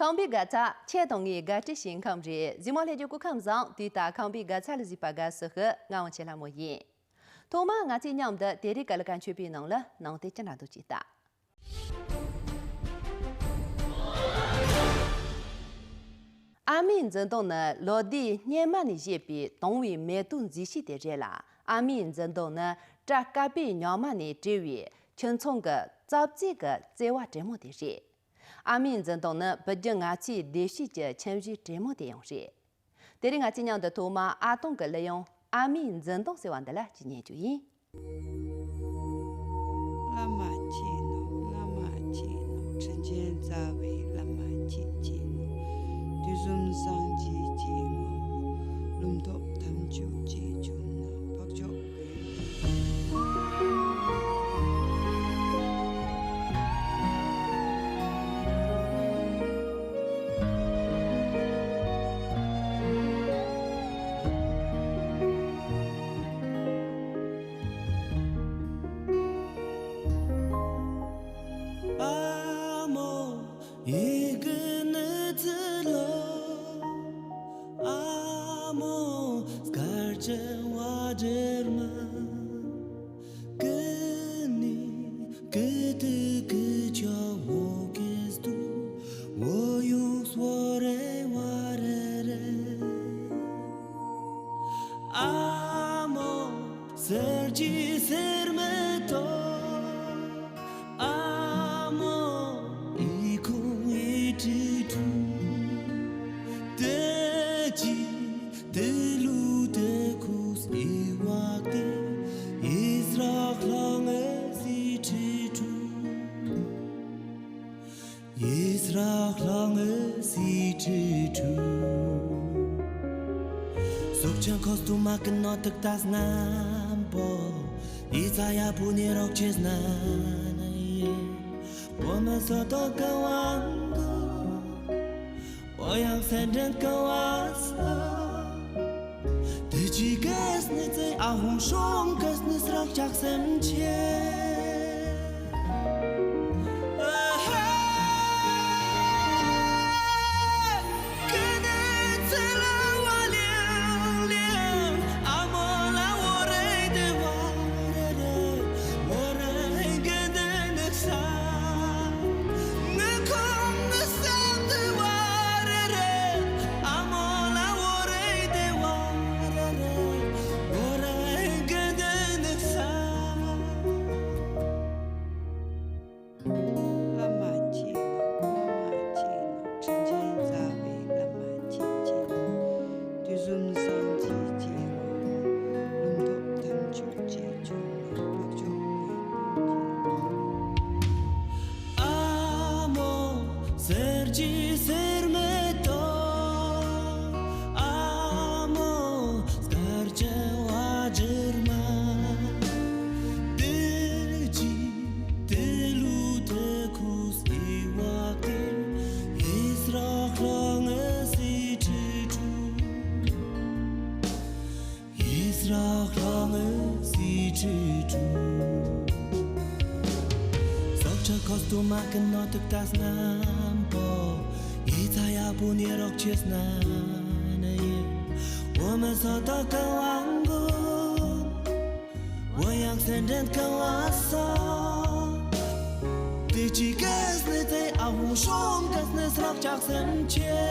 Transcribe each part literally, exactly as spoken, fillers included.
ཁམས་པའི་དགའ་ཚལ་ཁྱེད་དང་ངའི་དགའ་སྤྲོའི་ཞིང་ཁམས་རེད། གཟིགས་མོ་ལྷན་རྒྱས་སྐུ་ཁམས་བཟང་། དུས་ད་ཁམས་པའི་དགའ་ཚལ་ལ་གཟིགས་པ་དགའ་བསུ་ཞུ། ང་དབང་ཆེན་ལྷ་མོ་ཡིན། ཐོག་མར་ང་ཚོས་མཉམ་དུ་དེ་རིང་གི་ཀ་ལི་ཀ་མཆོད་པའི་ནང་ལ་ནང་དེ་ཅི་འདྲ་འདུག་ཅིག་ལྟ། ཨ་མའི་འཛིན་སྟངས་ནི་ལོ་ཟླའི་སྙེ་མ་ནས་བཞད་པའི་དྭངས་བའི་མེ་ཏོག་མཛེས་ཤོས་དེ་རེད་ལ། ཨ་མའི་འཛིན་སྟངས་ནི་སྐྲ་དཀར་པོའི་ཉག་མ་ནས་བྲི་བའི་ཁྱུ་ཚང་གི་རྩ་རྩེ་གི་བརྩེ་བ་དྲེད་མོང་དེ་རེད། ཨ་མའི་འཛིན་སྟངས་ནི་བུ་རྒྱུད་ང་ཚོའི་བདེ་སྐྱིད་ཀྱི་ཁྱིམ་གཞིས་དྲེད་མོང་དེ་ཡང་རེད། དེ་རིང་ང་ཚོས་མཉམ་དུ་ཐོག་མར་ཨ་དོང་གི་གླུ་དབྱངས་ཨ་མའི་འཛིན་སྟངས་ཟེར་བ་འདི་ལ་ཅིག་ཉན་རྒྱུ་ཡིན། བླ་མ་མཁྱེན་ནོ། བླ་མ་མཁྱེན་ནོ། དྲིན་ཅན་རྩ་བའི་བླ་མ་མཁྱེན་མཁྱེན་ནོ། དུས་གསུམ་སངས་རྒྱས་མཁྱེན་ནོ། ལུང་རྟོགས་ཐམས་ཅད་མཁྱེན་བྱུང་ནོ། འཕགས་མཆོག་ཨ་མོ། ཡི་གེ་ནི་ཚི་ལོ། ཨ་མོ། སྐར་ཆེན་བ་འདྲེར་མ། ཀི་ནི་ཀི་ཏི་ཀི་ཆོ་བོ་ཀེ་སྟུ། བོ་ཡུག་སོ་རེ་བ་རེ་རེ། ཨ་མོ། གསེར་གྱི་སེར་མེ་ཏོག་ཨ་མོ། ཨི་ཁུང་ཨི་ཁྲི་ཁྲུ། ཏེ་ཅི་ཏེ་ལུ་ཏེ་ཁུས་ཨི་ཝག་ཏེ། ཨིས་རག་ལང་ཨེ་སི་ཁྲི་ཁྲུ། ཡིས་རག་ལང་ངི་སི་ཁྲི་ཁྲུ། སོག་ཆེན་ཁོས་ཏུ་མ་ཀི་ནོ་ཏིག་ཏ་སྣམ་པོ། ཡི་ཚ་ཡ་བུ་ནི་རོག་ཆེས་ན་ན་ཡེ། བོ་མེ་སོ་ཏོ་ཀ་ཝང་གུ། བོ་ཡང་སེན་ཏྲན་ཀ་ཝང་སོ། དེ་ཅི་གེས་ནི་ཙེ་ཨ་ཧུང་ཤོང་གེས་ནི་སྲག་ཆག་སེམས་ཆེ། བླ་མ་མཁྱེན་ནོ། བླ་མ་མཁྱེན་ནོ། དྲིན་ཅན་རྩ་བའི་བླ་མ་མཁྱེན་མཁྱེན་ནོ། དུས་གསུམ་སངས་རྒྱས་མཁྱེན་ནོ། ལུང་རྟོགས་ཐམས་ཅད་མཁྱེན་བྱུང་ནོ། འཕགས་མཆོག་ཨ་མོ། གསེར་གྱི་སེར་མེ་ཏོག་ཨ་མོ། སྐར་ཆེན་བ་འདྲེར་མ། དེ་ཅི་དེ་ལུ་དེ་ཁུས་ཨི་ཝག་ཏེ། ཨིས་རག་ལང་ངི་སི་ཁྲི་ཁྲུ། ཡིས་རག་ལང་ངི་སི་ཁྲི་ཁྲུ། སོག་ཆེན་ཁོས་ཏུ་མ་ཀི་ནོ་ཏིག་ཏ་སྣམ་པོ། ཡི་ཚ་ཡ་བུ་ནི་རོག་ཆེས་ན་ན་ཡེ། བོ་མེ་སོ་ཏོ་ཀ་ཝང་གུ། བོ་ཡང་སེན་ཏྲན་ཀ་ཝང་སོ། དེ་ཅི་གེས་ནི་ཙེ་ཨ་ཧུང་ཤོང་གེས་ནི་སྲག་ཆག་སེམས་ཆེ།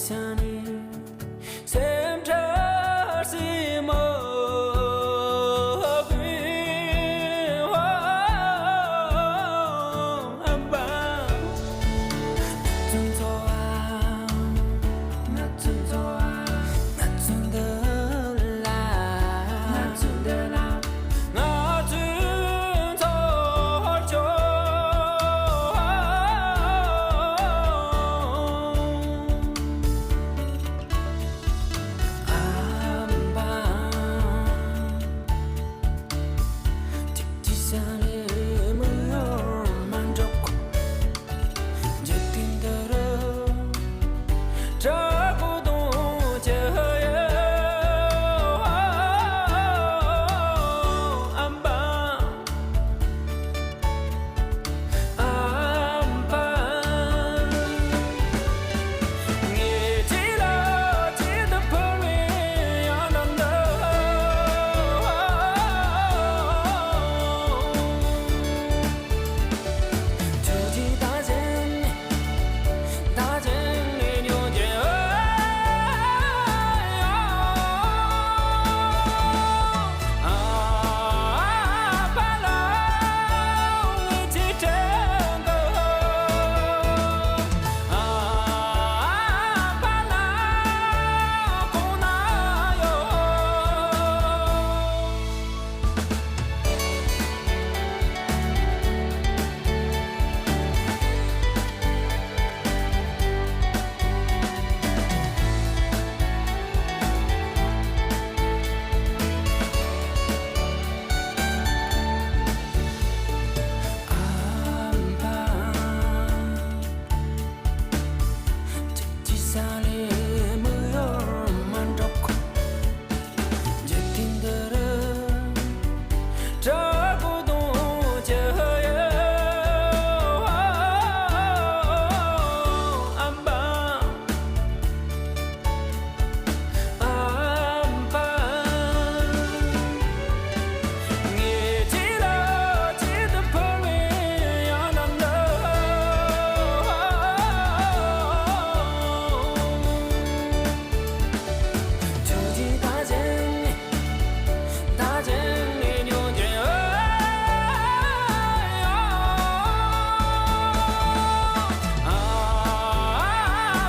སེམས་ཁྲལ་སེམས་མ་དགོས། ཨམ་པ། ང་ཚོའི་འཚོ་བ། ང་ཚོའི་འཚོ་བ། ང་ཚོའི་འདི་ལ། ང་ཚོའི་འདི་ལ། ང་ཚོའི་འཚོ་བ་སྐྱོ། ཨམ་པ། ཅིག་ཅིག་ས་ནས་མི་ཡོང་མ་འགྲོ་གོ། འཇིག་རྟེན་འདི་རུ་དྲག་པོ་གཏོང་རྒྱུ་ཡོད། ཨམ་པ། ཨམ་པ། ངས་ཁྱེད་ལ་ཅི་ལྟར་ཕུལ་བའི་ཡང་དམ་འདི། ཁྱོད་ཀྱིས་ད་གཞན། ད་གཞན་ངས་མྱོང་རྒྱུ། ཨ་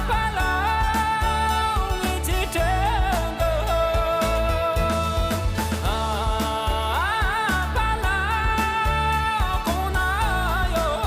ཕ་ལ་ངས་ཅི་དྲན་གི། ཨ་ཕ་ལ་གོང་ན་ཡོད།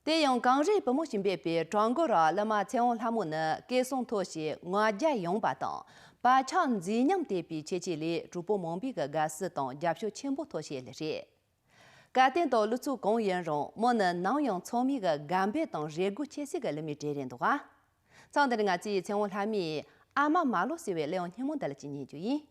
དེ་ཡང་གངས་རིའི་བུ་མོ་ཞེས་འབོད་པའི་བྲག་མགོ་ར་གླུ་མ་ཚེ་དབང་ལྷ་མོ་ནི་སྐད་གསང་མཐོ་ཞིང་ངག་རྒྱ་ཡངས་པ་དང་བག་ཆགས་མཛེས་ཉམས་ལྡན་པའི་ཁྱད་ཆོས་ལས་གྲོགས་པོ་མང་པོས་ཀྱི་དགའ་བསུ་དང་རྒྱབ་སྐྱོར་ཆེན་པོ་ཐོབ་བཞིན་ཡོད་ལེ་རེད། སྐལ་ལྡན་དང་གླུ་ཚིག་གང་ཡིན་རུང་མོ་ནི་ནམ་ཡང་ཚང་མས་ཀྱི་དགའ་འབོད་དང་རེ་སྒུག་བྱེད་སའི་གི་གླུ་མའི་གྲས་རེད་འདུག་ག་མཚམས་འདིར་ང་ཚོས་ཚེ་དབང་ལྷ་མོའི་ཨ་མ་མ་ལོག་ཟེར་བའི་གླུ་དབྱངས་སྙན་མོ་འདི་ལ་ཅིག་ཉན་རྒྱུ་ཡིན།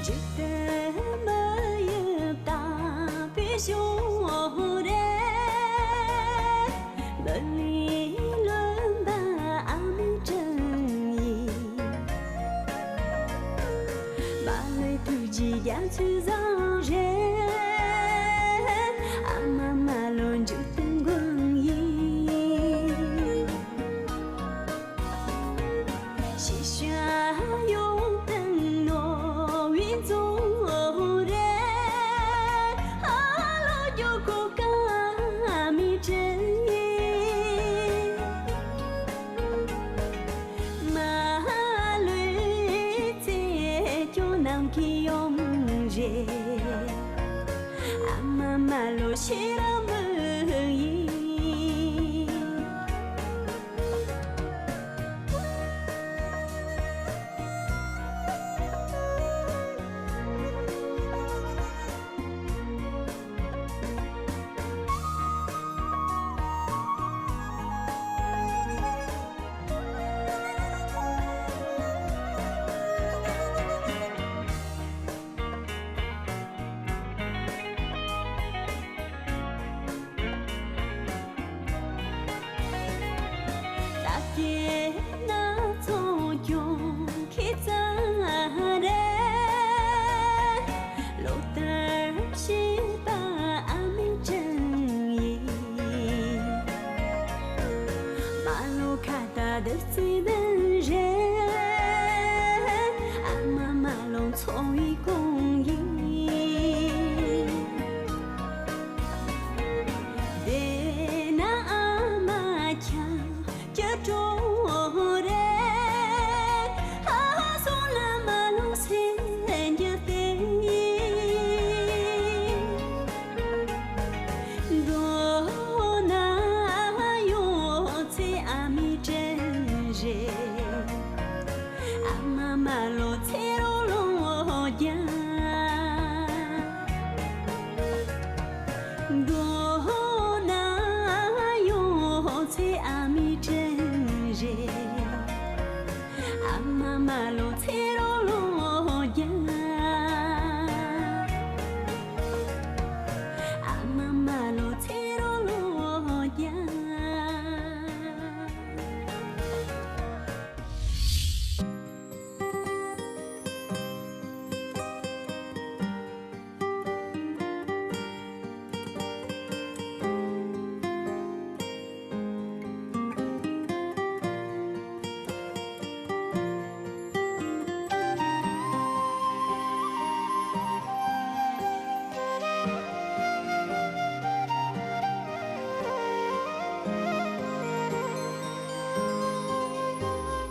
འཇིག་རྟེན་མི་ཡི་དམ་པའི་གཞུང་རེད། མི་ལུས་ལོན་པ་ཨ་མའི་དྲིན་ཡིན། མ་ལུས་ཐུགས་རྗེའི་རྒྱ་མཚོའི་ཟ།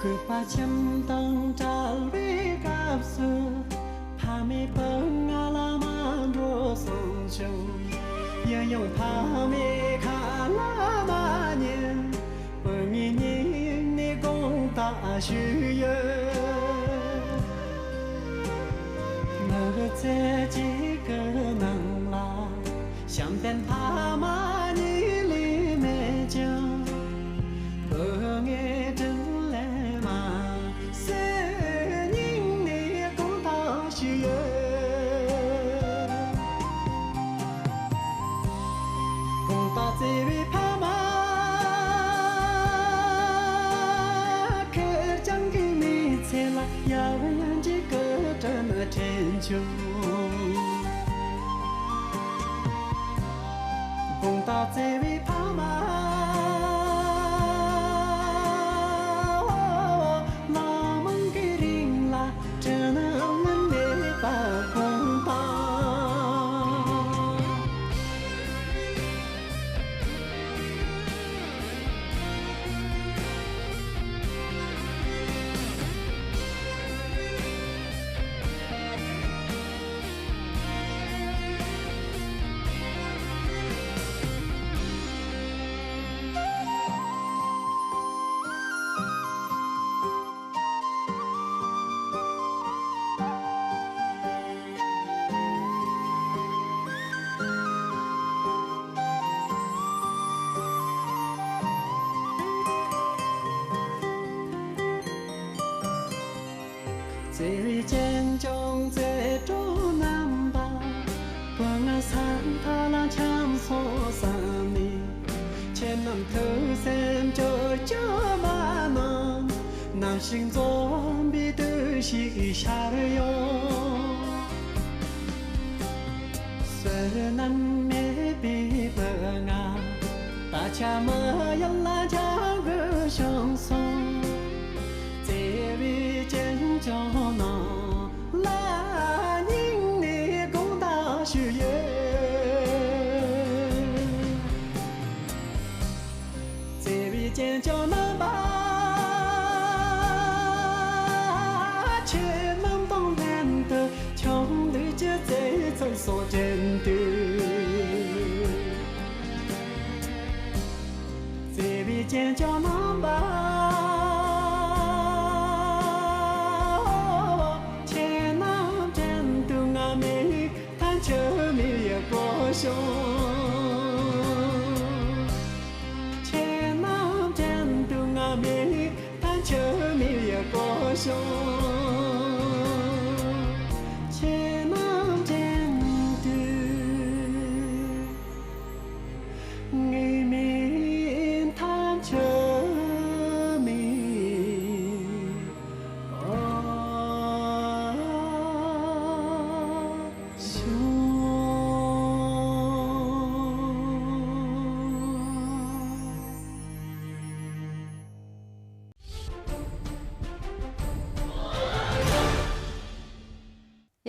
གུས་པ་ཁྱིམ་དང་བྲལ་བའི་སྐབས་སུ། ཕ་མའི་བུ་ང་ལ་མ་འགྲོ་གསུངས་བྱུང་། ཡིན་ཡང་ཕ་མའི་ཁ་ལ་མ་ཉན། བུ་ངའི་སྙིང་ནས་དགོངས་དག་ཞུས་ཡོད། མི་ཚེ་གཅིག་གི་ནང་ལ། བྱམས་ལྡན་ཕ་མ་གཉིས་ལས་མེད་ཀྱང་། བུ་ངའི་དྲིན་ལས་མ་གསོས། སྙིང་ནས་དགོངས་དག་ཞུས་ཡོད། དགོངས་དག་བརྩེ་བའི་ཕ་མ། ཁེར་རྐྱང་གི་མི་ཚེ་ལ། ཡབ་ཡུམ་གྱི་སྐུ་དྲིན་དྲན་བྱུང་། དགོངས་དག་བརྩེ་བའི་ཕ་མ། ལོ་མང་གི་རིང་ལ། དྲིན་ལན་མེད་པར་དགོངས་དག། བརྩེ་བའི་གཅེན་གཅུང་བརྩེ་གྲོགས་རྣམ་པ། བུ་ང་ས་མཐའ་ལ་འཁྱམས་སོང་བསམ་ནས། ཁྱེད་རྣམས་ཐུགས་སེམས་སྐྱོ་སྐྱོ་མ་གནང་། ནམ་ཞིག་འཛོམས་པའི་དུས་ཤིག་ཤར་ཡོང་། བསོད་ནམས་མེད་པའི་བུ་ང་། ད་ཆ་མི་ཡུལ་ལ་འཆར་དགོས་བྱུང་སོང་། བརྩེ་བའི་གཅེན་གཅུང་རྣམས་ལ་སྙིང་ནས་དགོངས་དག་ཞུས་ཡོད། བརྩེ་བའི་གཅེན་གཅུང་རྣམ་པ། ཁྱེད་རྣམས་དང་ལྷན་དུ་ཆུང་དུས་ཀྱི་བརྩེ་ཚུལ་སོགས་དྲན་དུས། བརྩེ་བའི་གཅེན་གཅུང་རྣམ་པ། ཁྱེད་རྣམས་དྲན་དུས་ང་མིག་ཐང་ཆུ་མིག་ཡིད་སྐྱོ་བྱུང་། ཁྱེད་རྣམས་དྲན་དུས་ང་མིག་ཐང་ཆུ་མིག་ཡིད་སྐྱོ་བྱུང་། ཁྱེད་རྣམས་དྲན་དུས་ངའི་མིག་ཐང་ཆུ་མིག་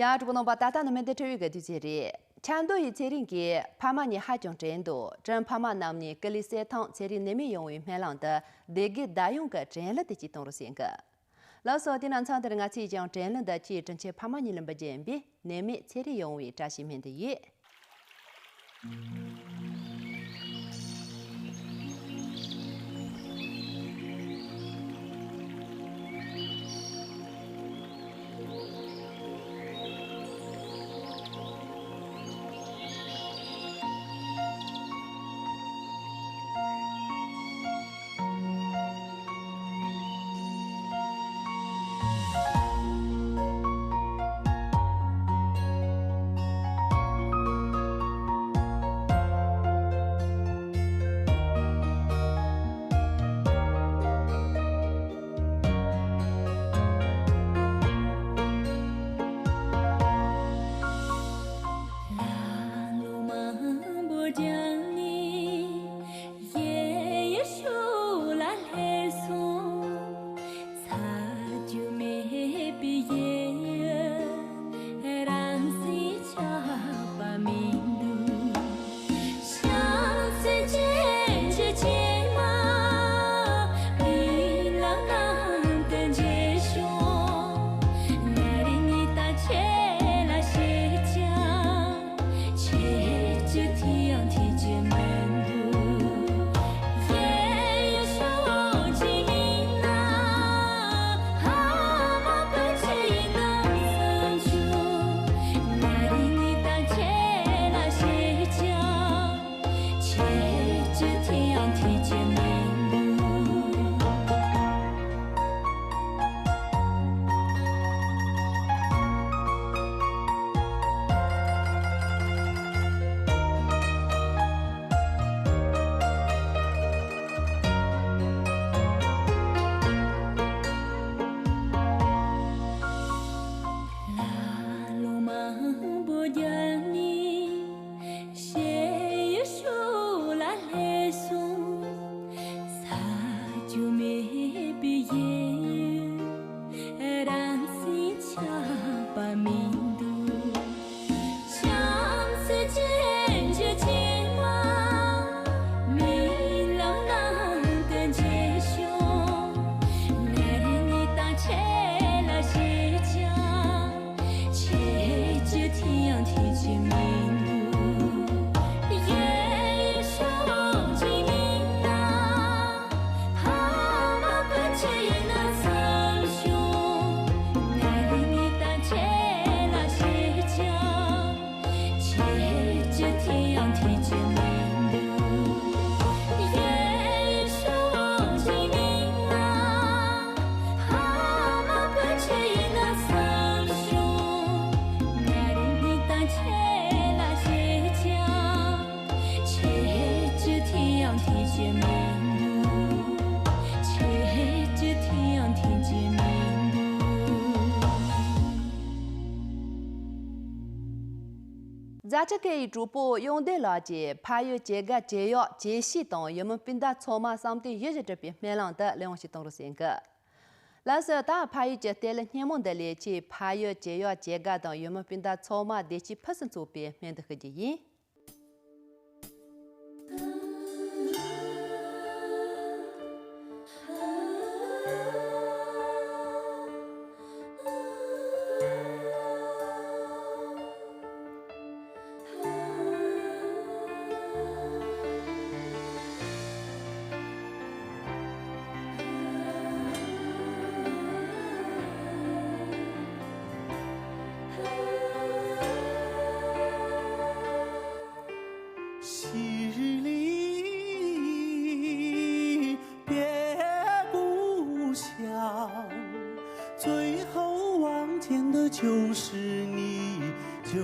ཡ། གྲོགས་པོ་རྣམ་པ། ད་ལྟ་ནི་མི་འདི་འཕྲོ་བའི་གི་དུས་ཚོད་རེད། ཆབ་མདོ་ཡི་ཚེ་རིང་གིས་ཕ་མ་གཉིས་ཧ་ཅང་དྲན་འདུག་དྲིན་ཕ་མ་རྣམས་ནས་ཀུ་ལུ་གསེར་ཐང་ཚེ་རིང་ནད་མེད་ཡོང་བའི་སྨོན་ལམ་དུ་སྡེ་དགེ་ཟླ་གཡང་གི་དྲན་གླུ་དེ་གཅིག་གཏོང་རོགས་ཞུ་གི། ལགས་སོ། དེ་ན་མཚམས་འདིར་ང་ཚོས་ཀྱང་དྲན་གླུ་འདི་ཆེས་དྲིན་ཆེ་ཕ་མ་གཉིས་ལ་འབུལ་རྒྱུ་ཡིན་པས། ནད་མེད་ཚེ་རིང་ཡོང་བའི་བཀྲ་ཤིས་སྨོན་འདུན་ཡོད། རྒྱུ་མི་འདུག་ཆེ་རྒྱུ་དེ་ཡང་འཐེན་རྒྱུ་མི་འདུག་རྫ་ཆུ་ཁའི་གྲོགས་པོ་གཡང་ལྡེ་ལགས་ཀྱིས་ཕ་ཡུལ་སྐྱེ་རྒ་སྐྱེ་གཡོག་སྐྱེ་ཤི་དང་ཡུལ་མི་སྤུན་ཟླ་ཚང་མ་བསམ་དོན་ཡིད་བཞིན་འགྲུབ་པའི་སྨོན་ལམ་དུ་ལས་དབང་ཞིག་གཏོང་རོགས་ཟེར་གི། ལགས་སོ། ད་ཕ་ཡུལ་གྱི་བརྟན་ལྷིང་སྙན་མོ་འདི་ལས་ཆེས་ཕ་ཡུལ་སྐྱེ་གཡོག་སྐྱེ་རྒ་དང་ཡུལ་མི་སྤུན་ཟླ་ཚང་མ་བདེ་སྐྱིད་ཕུན་སུམ་ཚོགས་པའི་སྨོན་འདུན་ཞུ་རྒྱུ་ཡིན། 昔日里别故乡，最后望见的就是你，就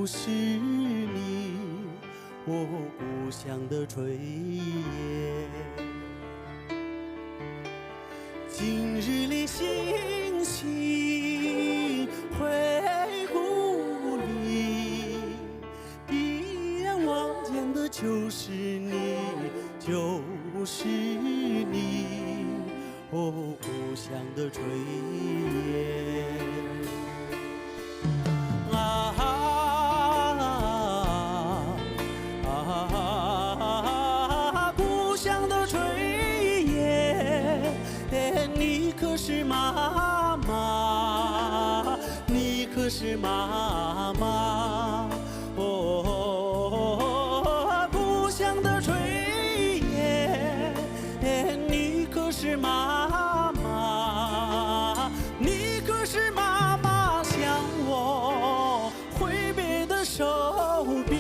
是你，我故乡的炊烟。 今日里星星辉顾里，第一眼望见的就是你，就是你，哦，故乡的炊烟。 啊，故乡的炊烟，你可是妈妈？你可是妈妈？哦，故乡的炊烟，你可是妈妈？你可是妈妈？向我 挥别的手臂。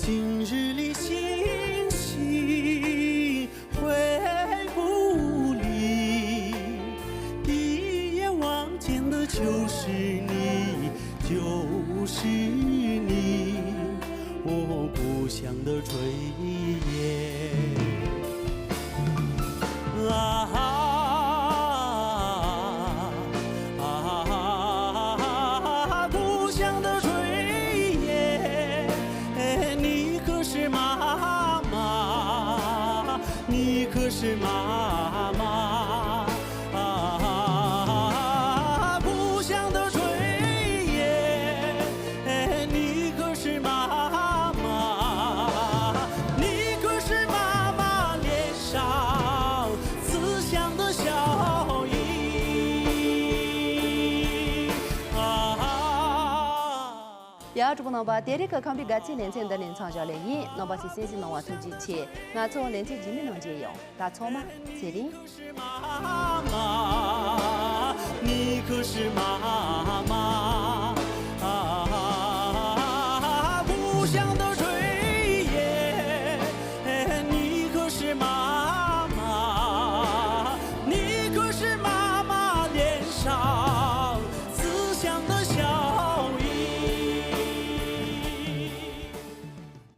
今日里星星辉顾里，第一眼望见的就是你，就是你，我故乡的炊烟。 啊，故乡的炊烟，你可是妈妈？你可是妈妈？啊，故乡的炊烟， 你可是妈妈？你可是妈妈脸上慈祥的笑意？啊。 ཡ། གྲོགས་པོ་རྣམ་པ། དེ་རིང་གི་ཁམས་པའི་དགའ་ཚལ་ལེ་ཚན་འདི་ནས་མཚམས་བཞག་ལེ་ཡིན། རྣམ་པ་ཚོས་གསན་གཟིགས་གནང་བ་ཐུགས་རྗེ་ཆེ། ང་ཚོ་ལེ་ཚན་རྗེས་མའི་ནང་མཇལ་ཡོང་། ད་ཚང་མ་ཚེ་རིང་།